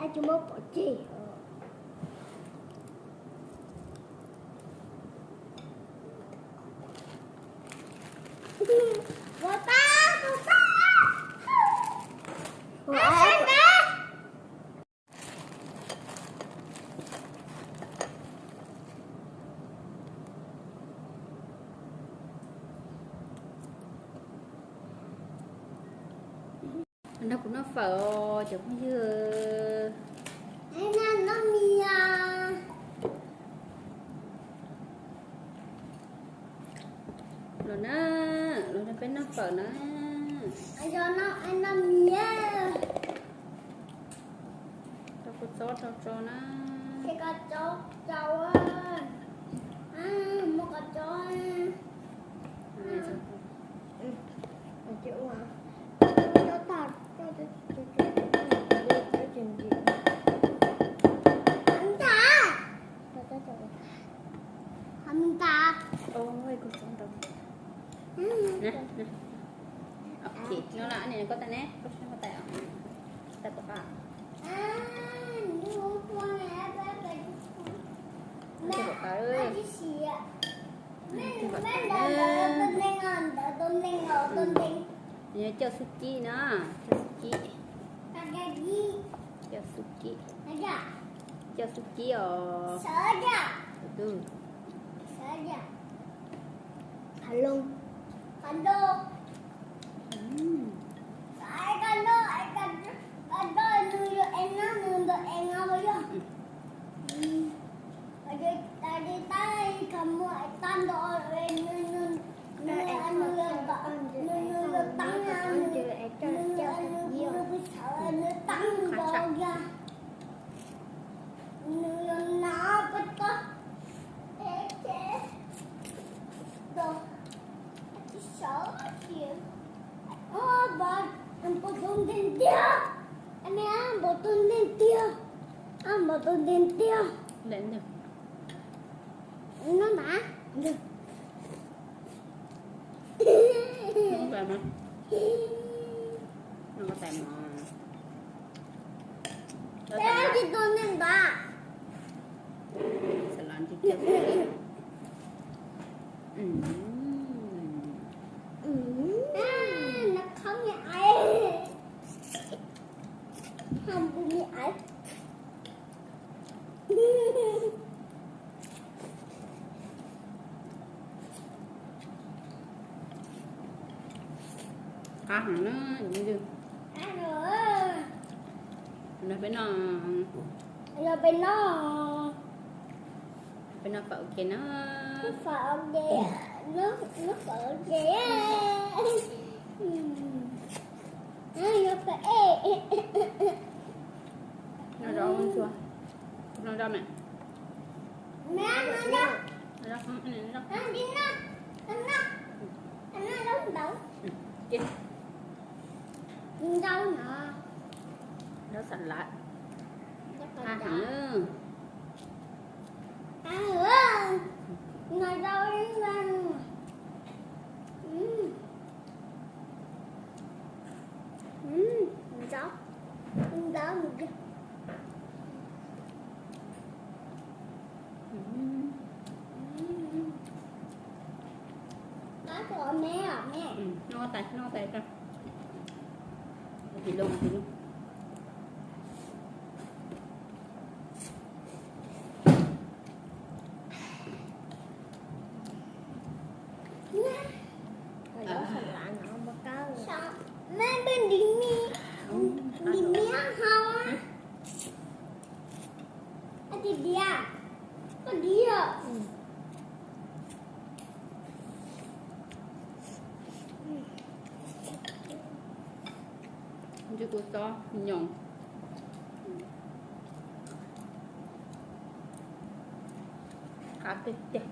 Tsis muab pov tseg. Ua pab, ua pab. Nrog kuv noj fawm os cov phooj ywg. Los na, los nrog peb noj fawm na. Rau kua txob rau tso na. Ok, no lawm, koj tais ne, koj tais, tais pom qab. Coj xub cib na, coj xub cib, coj xub cib, coj xub cib os. Npau taws nteeg tiag, npau taws nteeg tiag, npau taws nteeg tiag. No mas. Tsis tau nteeg ntawd. Npau me aiv. Qab heev na. Nrog peb noj, peb noj fawm ua ke na. Fawm ua ke, noj fawm ua ke. Noj zaub, noj zaub me. Zaub xav lav, qab heev. Noj tais, noj tais koj. Tis loo, tis loo. Ntim me hau. Tis diav, koj diav. Ntsib kuv tsob nyoos. Qab tiag tiag.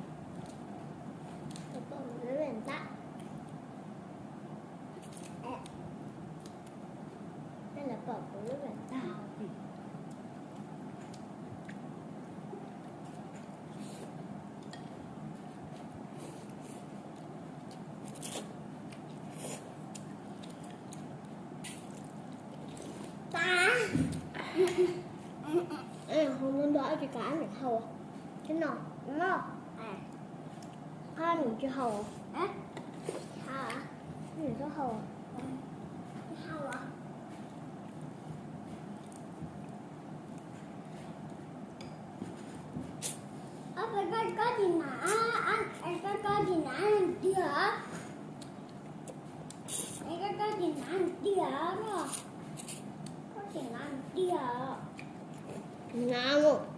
Hau no nrog ab tsis kam ab niam hau. Tib no, no, ab niam tsis hau. Niam txhob hau. Ab, koj, koj tsis nam, koj, koj tsis nam tiag. Koj, koj tsis nam tiag no. Koj tsis nam tiag. Nam.